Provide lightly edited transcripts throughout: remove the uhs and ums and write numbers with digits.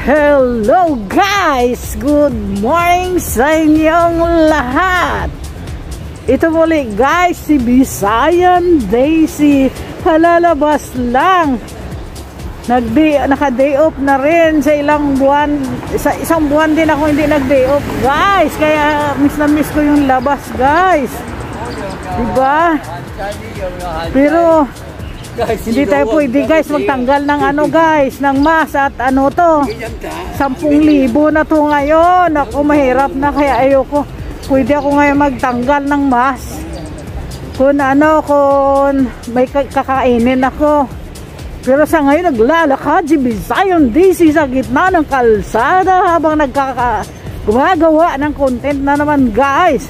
Hello guys! Good morning sa inyong lahat! Ito muli guys, si Visayan Daisy. Halalabas lang. Naka-day off na rin sa ilang buwan. Sa isang buwan din ako hindi nag-day off guys. Kaya miss na miss ko yung labas guys. Diba? Pero hindi tayo pwede guys magtanggal ng ano guys, ng mask at ano to 10,000 na to ngayon. Ako mahirap na kaya ayoko. Pwede ako ngayon magtanggal ng mask kung ano, kung may kakainin ako. Pero sa ngayon naglalakad si Visayan Daisy sa gitna ng kalsada habang gumagawa ng content na naman guys.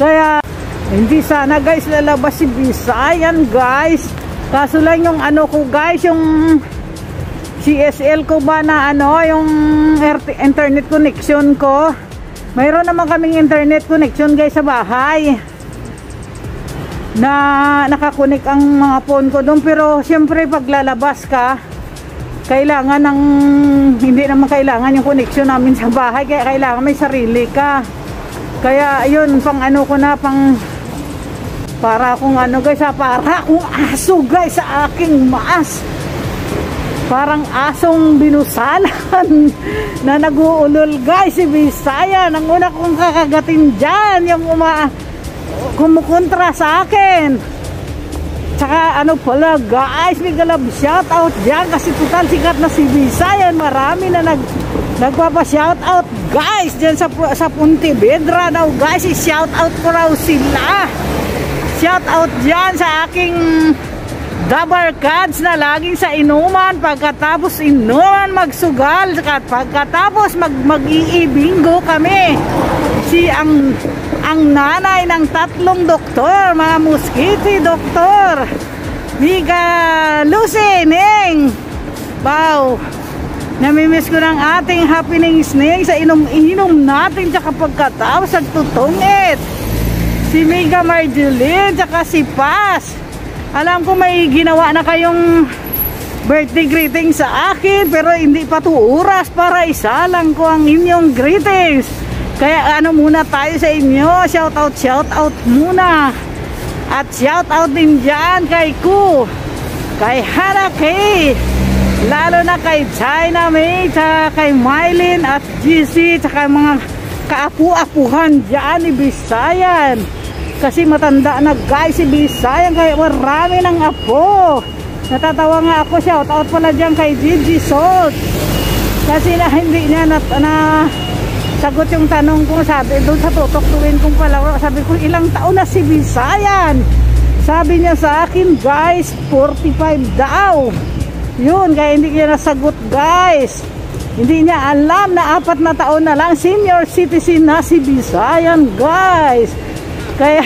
Kaya hindi sana guys lalabas si Visayan guys. Kaso lang yung ano ko guys, yung CSL ko ba na ano, yung internet connection ko. Mayroon naman kaming internet connection guys sa bahay na nakakunik ang mga phone ko doon. Pero syempre pag lalabas ka, kailangan ng, hindi naman kailangan yung connection namin sa bahay. Kaya kailangan may sarili ka. Kaya yun, pang ano ko na, pang para akong ano guys, para akong aso guys sa aking maas. Parang asong binusalan na nag-uulol guys si Visayan. Ang una kong kakagatin dyan, yung kumukontra sa akin. Tsaka ano pala guys, may galab shout out dyan kasi total sikat na si Visayan. Marami na nagpapa shout out guys dyan sa Pontevedra daw guys. I-shout out ko raw sila. Shout out dyan sa aking dabarkads na laging sa inuman. Pagkatapos inuman magsugal, pagkatapos mag-iibingo kami. Ang nanay ng 3 doktor, mga muskiti doktor, Miga Lucy Ning. Wow, namimiss ko ng ating happenings Ning sa inom-inom natin. Tsaka pagkatapos nagtutungit si Miga Marjeline, tsaka si Paz. Alam ko may ginawa na kayong birthday greeting sa akin, pero hindi pa to oras para isalang ko ang inyong greetings. Kaya ano muna tayo sa inyo, shout out muna. At shout out din dyan kay Ku, kay Hana Kay, lalo na kay China May, tsaka kay Mylene at GC, tsaka mga kaapu-apuhan dyan ni Visayan. Kasi matanda na guys si Visayan, kaya marami ng apo. Natatawa nga ako, shout out pala dyan kay Gigi Salt. Kasi na hindi niya sagot yung tanong ko. Sabi doon sa tutuktuin kong pala, sabi ko ilang taon na si Visayan. Sabi niya sa akin guys 45 daw. Yun, kaya hindi niya nasagot guys. Hindi niya alam na 4 na taon na lang senior citizen na si Visayan guys. Kaya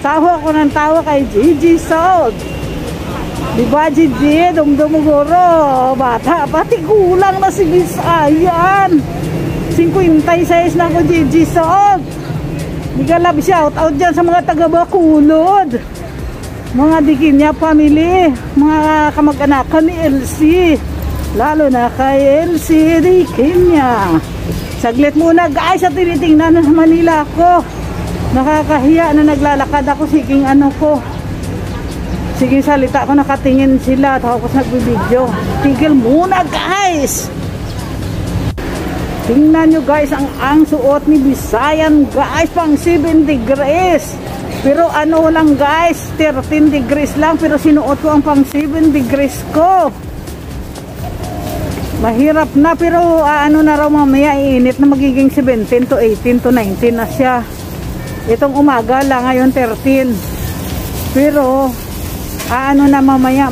tawa ko ng tawa kay Gigi Salt. Diba Gigi, dumdumuguro bata, pati kulang na si Visayan. 56 na ako Gigi Salt. Nigalab shout out dyan sa mga taga Bacolod, mga Dikinya family, mga kamag-anakan ni LC, lalo na kay LC Dikinya. Saglit muna guys at tinitingnan na Manila ako. Nakakahiya na naglalakad ako, siging ano ko, siging salita ko, nakatingin sila tapos nagbibideo. Tigil muna guys. Tingnan nyo guys ang suot ni Visayan guys, pang 7 degrees. Pero ano lang guys, 13 degrees lang, pero sinuot ko ang pang 7 degrees ko. Mahirap na, pero ano na raw mamaya iinit na, magiging 17 to 18 to 19 na siya. Itong umaga lang ngayon 13. Pero ano na mamaya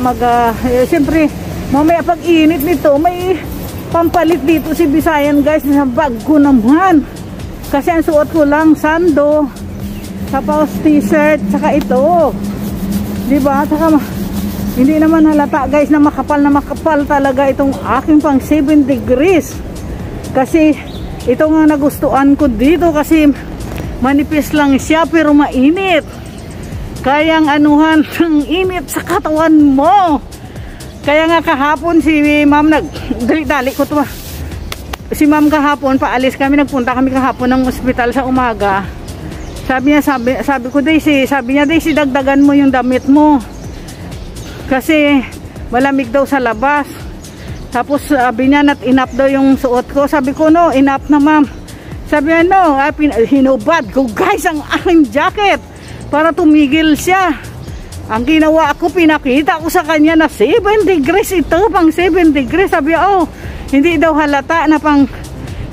siyempre mamaya pag init nito may pampalit dito si Visayan guys sa bag ko naman. Kasi ang suot ko lang sando, tapos t-shirt, saka ito. Diba? Saka hindi naman halata guys na makapal talaga itong aking pang 7 degrees. Kasi ito nga nagustuhan ko dito kasi manipis lang siya pero mainit. Kayang anuhan ng init sa katawan mo. Kaya nga kahapon si ma'am dali ko to si ma'am kahapon, paalis kami, nagpunta kami kahapon ng ospital sa umaga. Sabi niya, sabi ko, Daisy, sabi niya, Daisy, dagdagan mo yung damit mo. Kasi malamig daw sa labas. Tapos sabi niya, not enough daw yung suot ko. Sabi ko, no, enough na ma'am. Sabi niya, no, hinubad ko guys ang aking jacket para tumigil siya. Ang ginawa ko, pinakita ko sa kanya na 7 degrees ito, pang 7 degrees. Sabi niya, oh, hindi daw halata na pang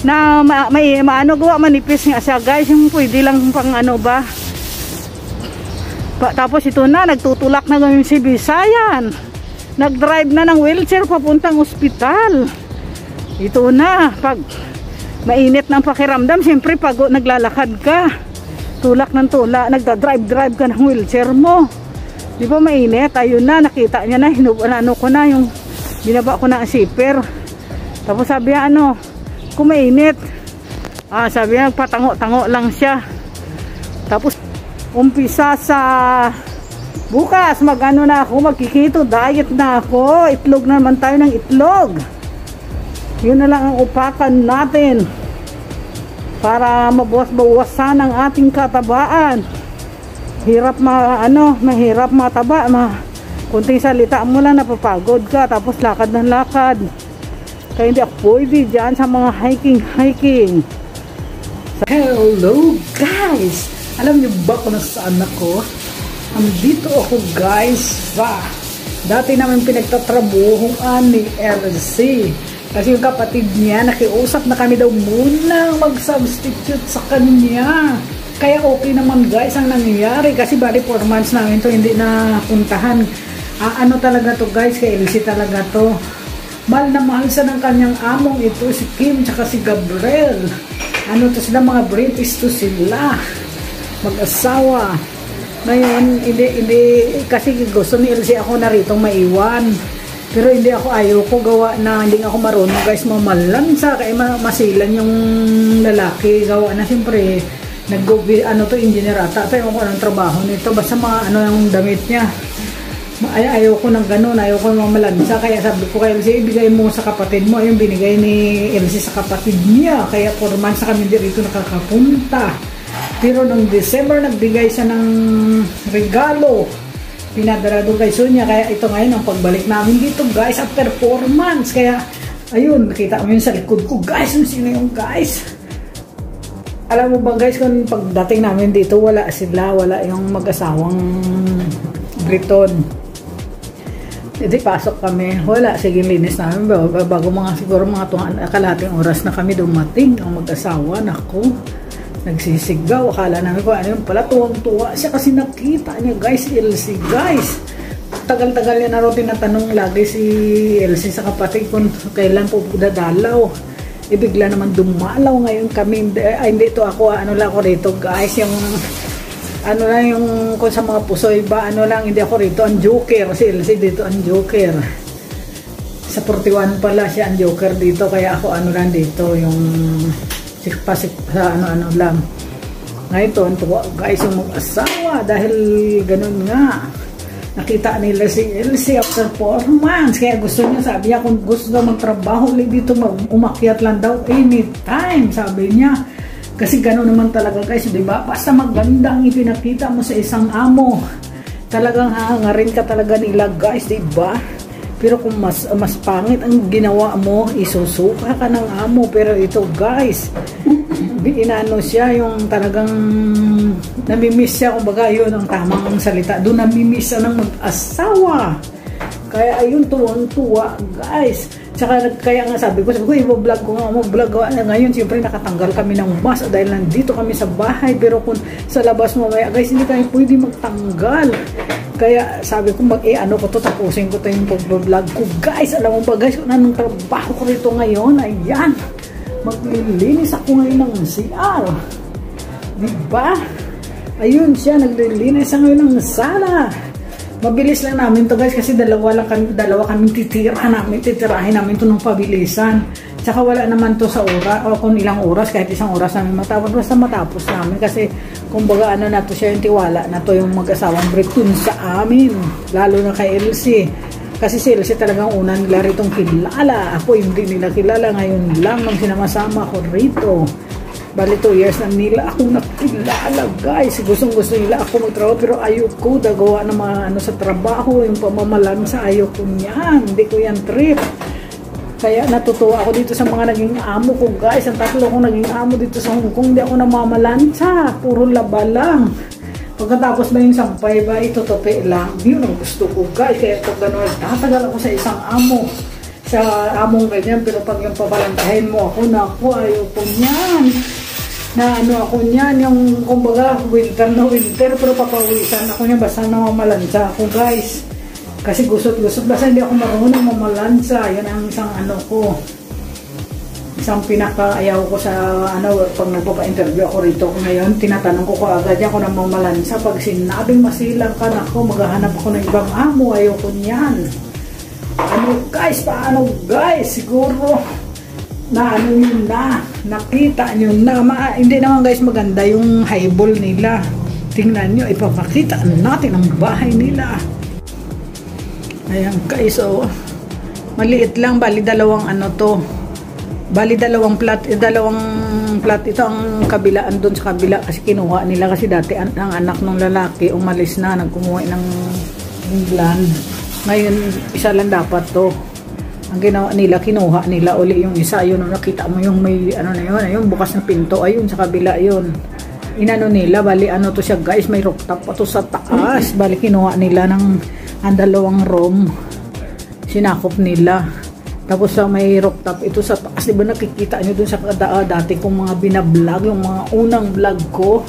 na may maano gawa, manipis nga siya guys, yung pwede lang pang ano ba. Tapos ito na, nagtutulak na ngayon si Bisayan, nag-drive na ng wheelchair papuntang ospital. Ito na, pag mainit ng pakiramdam, siyempre pag naglalakad ka, tulak ng tulak, nagda-drive ka ng wheelchair mo, di ba mainit? Ayun na, nakita niya na, ano ko na, yung binaba ko na ang zipper. Tapos sabi niya, ano, kumainit. Sabi niya, patango-tango lang siya. Tapos, umpisa sa bukas, mag-ano na ako, magkikito, diet na ako. Itlog naman tayo ng itlog. Yun na lang ang upakan natin para mabawas-bawasan ang ating katabaan. Hirap mahirap mataba. Kunting salita mo lang, napapagod ka. Tapos lakad ng lakad. Kaya hindi ako pwede dyan sa mga hiking. Hello guys! Alam niyo ba kung nasaan ako? Andito ako guys sa dati namin pinagtatrabuhuan ni LC. Kasi yung kapatid niya, nakiusap na kami daw muna mag-substitute sa kanya. Kaya okay naman guys ang nangyayari. Kasi bali 4 months namin to hindi na puntahan. Ano talaga to guys, kay LC talaga to. Mahal na mahal sa ng kanyang among ito, si Kim tsaka si Gabriel. Ano to sila, mga British to sila. Mag-asawa. Ngayon, hindi, kasi gusto ni LC ako na rito maiwan. Pero hindi ako, ayoko gawa na, hindi ako marunong guys, mamalansa. Kaya masilan yung lalaki. Gawa na siyempre, ano to, engineer ata. Tayo ko ng trabaho nito. Basta mga ano yung damit niya. Ayoko ng ganun, ayoko ng mamalansa. Kaya sabi ko kay LC, ibigay mo sa kapatid mo. Yung binigay ni LC sa kapatid niya. Kaya 4 months na kami dito nakakapunta. Pero nung December, nagbigay siya ng regalo. Pinadala doon kay Sonia. Kaya ito ngayon ang pagbalik namin dito guys, after 4 months. Kaya ayun, nakita mo yun sa likod ko guys. Sino yung guys? Alam mo ba guys, kung pagdating namin dito, wala sila, wala yung mag-asawang Briton. Hindi, pasok kami. Wala, sige, linis namin. Bago siguro mga kalahating oras na kami dumating. Ang mag-asawa, naku, nagsisigaw. Akala namin ko, ano yun pala, tuwang-tuwa siya kasi nakita niya, guys, LC, guys. Tagal-tagal niya na rin tinatanong lagi si LC sa kapatid kung kailan po dadalaw. Ibigla naman dumalaw ngayon kami. Hindi ito ako, ano lang ako rito, guys, yung ano lang yung kung sa mga pusoy ba, ano lang, hindi ako rito ang joker, si LC dito ang joker. Sa 41 pala siya ang joker dito, kaya ako ano lang dito, yung sikpasik sa ano-ano lang. Ngayon to, tuwa guys yung mag-asawa dahil ganun nga. Nakita nila si LC after 4 months, kaya gusto niya, sabi niya kung gusto daw magtrabaho ulit dito, umakyat lang daw anytime, sabi niya. Kasi gano'n naman talaga guys, di ba? Basta maganda ang ipinakita mo sa isang amo, talagang hahangarin ka talaga nila guys, di ba? Pero kung mas pangit ang ginawa mo, isusuka ka ng amo. Pero ito guys, inano siya, yung talagang namimiss siya, kumbaga yun ang tamang salita. Doon namimiss siya ng mag-asawa. Kaya ayun, tuwang-tuwa guys. Tsaka kaya nga sabi ko, i-vlog ko nga, mag-vlog ko. Ngayon, siyempre nakatanggal kami ng mask dahil nandito kami sa bahay. Pero kung sa labas mamaya, guys, hindi kami pwede magtanggal. Kaya sabi ko, ano ko to, tapusin ko to yung pag-vlog ko. Guys, alam mo ba guys, kung anong trabaho ko rito ngayon, ayan, maglilinis ako ngayon ng CR. Diba? Ayun siya, naglilinis siya ngayon ng sala. Mabilis lang namin to guys kasi dalawa kami titirahin namin to ng pabilisan. Tsaka wala naman to sa oras o kung ilang oras, kahit isang oras namin matapos, basta matapos namin kasi kumbaga ano na to siya, yung tiwala na to yung mag-asawang Briton sa amin, lalo na kay LC. Kasi sila talagang una nila ritong kilala. Ako hindi nila kilala, ngayon lang nung sinama-sama ko rito. Bali 2 years na nila ako nakilala, guys. Gustong-gusto nila ako magtrabaho, pero ayoko dagawa ng mga ano sa trabaho, yung pamamalansa, ayoko niyan. Hindi ko yan trip. Kaya natutuwa ako dito sa mga naging amo ko, guys. Ang 3 kong naging amo dito sa Hong Kong, hindi ako namamalansa. Puro laba lang. Pagkatapos ba yung sampay ba, ito tope lang. Yun ang gusto ko, guys. Kaya pag gano'n, tatagal ako sa isang amo. Sa among ganyan, pero pag yung pabalantahin mo ako, naku, ayoko niyan. Na ano ako niyan, yung kumbaga winter na winter, pero papawisan ako niyan, basta namamalansa ako, guys. Kasi gusot-gusot, basta hindi ako marunong mamalansa. Yan ang isang ano ko. Isang pinaka-ayaw ko sa ano, pag nagpapa-interview ako rito ngayon, tinatanong ko agad yan kung namamalansa. Pag sinabing masilang ka na ako, maghahanap ako ng ibang amo, ayaw ko niyan. Ano guys, paano guys? Siguro na ano yun na, nakita nyo na, hindi naman guys maganda yung highball nila. Tingnan nyo, ipapakita natin ang bahay nila. Ayan guys, so maliit lang, bali dalawang ano to. Bali dalawang plat ito ang kabilaan doon sa kabila kasi kinuha nila kasi dati ang anak ng lalaki umalis na, nagkumuha ng England. Ngayon isa lang dapat to. Ang ginawa nila, kinuha nila uli yung isa. Ayun, nakita mo yung may ano na yun, ayun, bukas na pinto, ayun sa kabila yun. Inano nila, bali ano to siya guys, may rooftop pa to sa taas. Bali kinuha nila ng ang 2 room, sinakop nila. Tapos sa may rooftop ito sa taas, diba nakikita nyo dun sa dati kong mga binablog, yung mga unang vlog ko.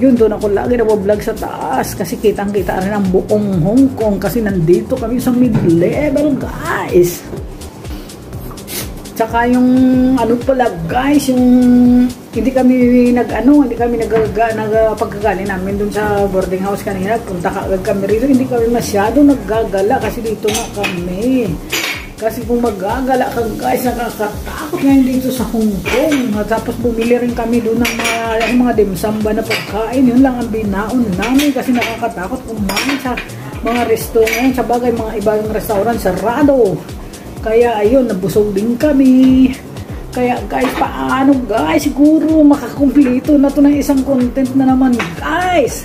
Yun, doon ako lagi nabablog sa taas kasi kitang-kita rin ang buong Hong Kong kasi nandito kami sa mid-level, guys. Tsaka yung ano pala, guys, yung hindi kami nagpagkagaling namin dun sa boarding house kanina. Punta kami rito, hindi kami masyado naggagala kasi dito na kami. Kasi kung magagala ka guys, nakakatakot ngayon dito sa Hong Kong. Tapos bumili rin kami doon ng mga dimsamba na pagkain. Yun lang ang binaon namin kasi nakakatakot kumain sa mga resto ngayon. Sa bagay, mga ibang restaurant sarado. Kaya ayun, nabusog din kami. Kaya guys, paano guys? Siguro makakumplito na to ng isang content na naman guys.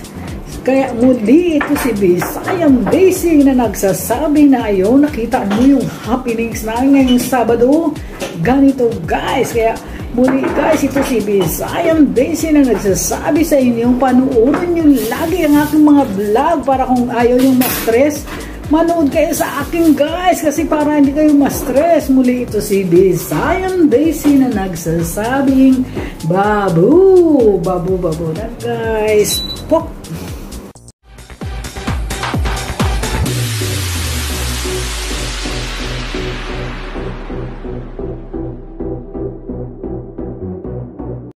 Kaya muli ito si Bisayang Daisy na nagsasabi na ayaw nakita mo yung happenings namin ngayong Sabado. Ganito guys. Kaya muli guys, ito si Bisayang Daisy na nagsasabi sa inyo, panuorin nyo lagi ang aking mga vlog para kung ayaw yung ma-stress, manood kayo sa akin guys kasi para hindi kayo ma-stress. Muli ito si Bisayang Daisy na nagsasabing babu na guys. Pok!